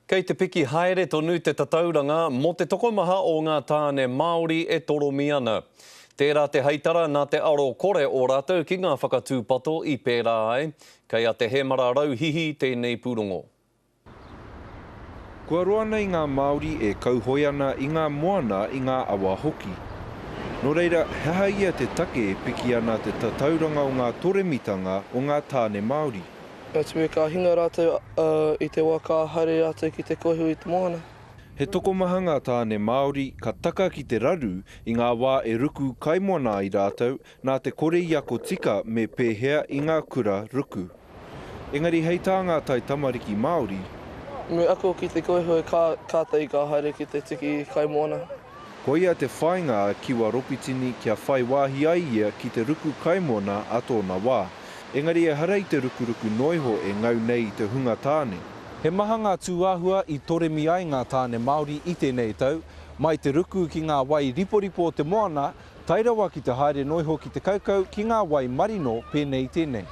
Kei te piki haere tonu te tatauranga mō te tokomaha o ngā tāne Māori e toromi ana. Tērā te heitara nā te aro kore o rātou ki ngā whakatūpato i pērā ai. Kei a Te Hemara Rauhihi tēnei pūrongo. Kua roa nei ngā Māori e kauhoe ana i ngā moana i ngā awa hoki. Nō reira, he aha ia te take e piki ana te tatauranga o ngā toremitanga o ngā tāne Māori? Atu me ka hinga rātou i te wā ka haere rātou ki te kohu i te moana. He tokomaha ngā tāne Māori ka taka ki te raru i ngā wā e ruku kaimoana ai rātou nā te kore i ako tika me pēhea i ngā kura ruku. Engari hei tā ngā taitamariki Māori. Me ako ki te kohu kātahi ka haere ki te tiki kaimoana. Koia te whāinga a Kiwa Ropitini kia whai wāhi ai ia ki te ruku kaimoana a tōna wā. Engari ehara i te rukuruku noiho e ngau nei i te hunga tāne. He maha ngā tūāhua i toremi ai ngā tāne Māori i tēnei tau, mai te ruku ki ngā wai riporipo o te moana, tae rawa ki te haere noiho ki te kaukau ki ngā wai marino pēnei i tēnei.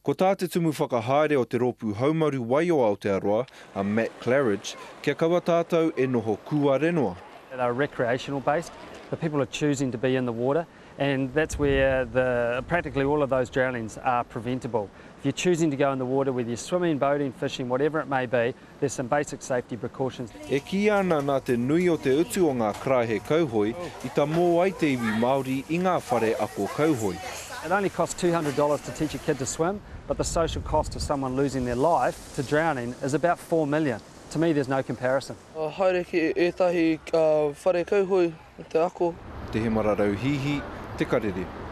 Ko tā te Tumu Whakahaere o te Rōpū Haumaru Wai o Aotearoa, a Matt Claridge, kia kaua tātou e noho kūare noa. They're recreational based, the people are choosing to be in the water and that's where the practically all of those drownings are preventable. If you're choosing to go in the water, whether you're swimming, boating, fishing, whatever it may be, there's some basic safety precautions. E kīia ana nā te nui o te utu o ngā karaehe kauhoe i tamō ai te iwi Māori i ngā whare ako kauhoe. It only costs $200 to teach a kid to swim, but the social cost of someone losing their life to drowning is about 4 million. To me there's no comparison. Haere ki ētahi whare kauhoe te ako. Te Hemararau Hihi, Te Karere.